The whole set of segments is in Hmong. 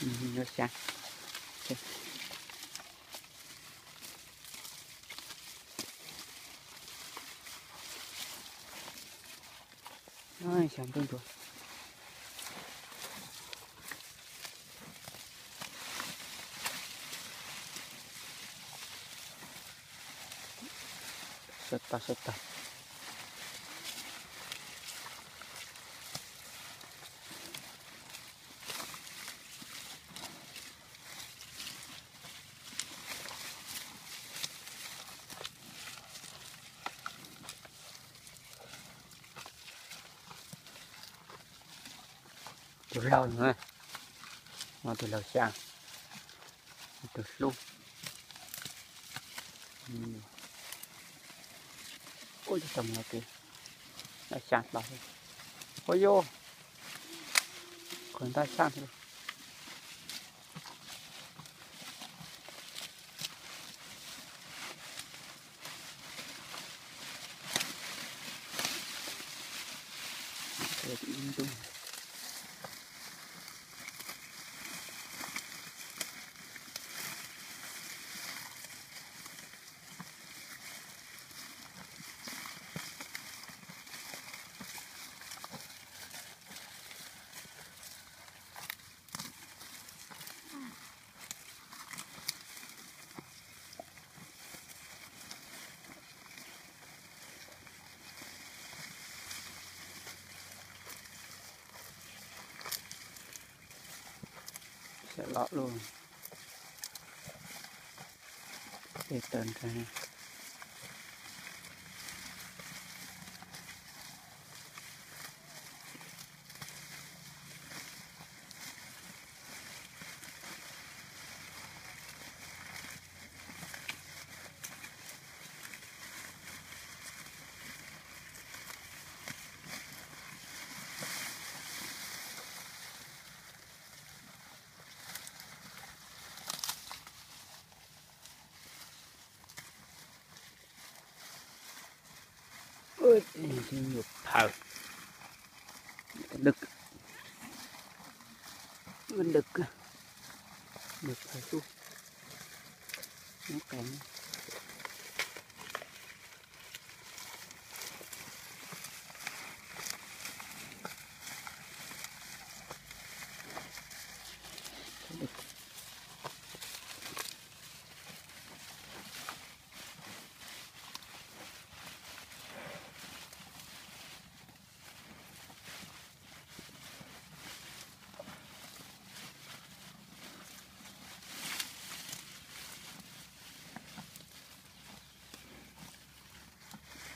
Xya. Xya ntuj ntuav. Sawv tag, sawv tag. Tus laug no, no tus laug xya, tus hlub. Ua tau mus no ces xya hlo. Ua yog, khuv ntaj xya thiab. Sawv los lub teb tawm nrag. Nyuam phaws, dwb, dwb, nyuam phaws xub, nyuam qees.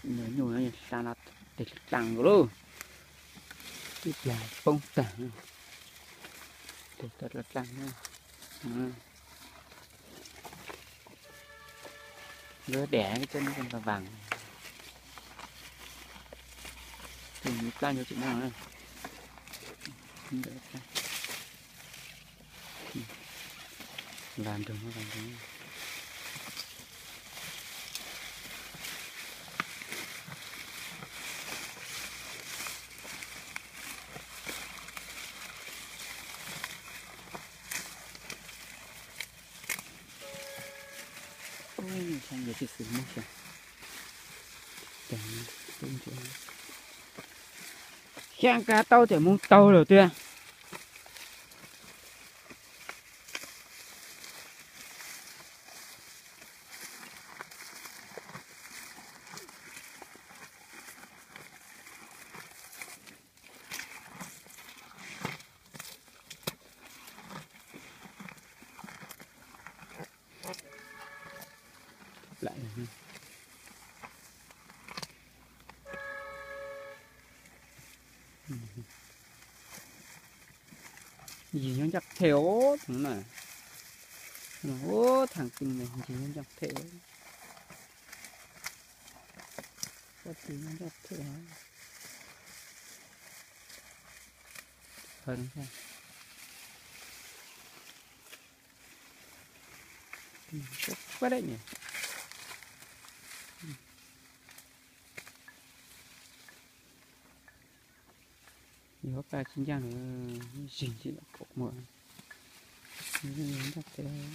Nyuj no xa no tes dlaag lauj, ib plag poob tag, tes dlaag. Nkawd dam cov no vas vaas, tus plab yuav tsis noj. Vas nrug, vas nrug. Xyaa kab taub ces moog taug lawm tiag. Yig nyob ncaj qheg os, thaum no na, ub, thaum twg yig nyob ncaj qheg, pob tw nyob ncaj qheg. Yog paj tsis ncaaj, zig tsis pom muag. Nws ntag tiag.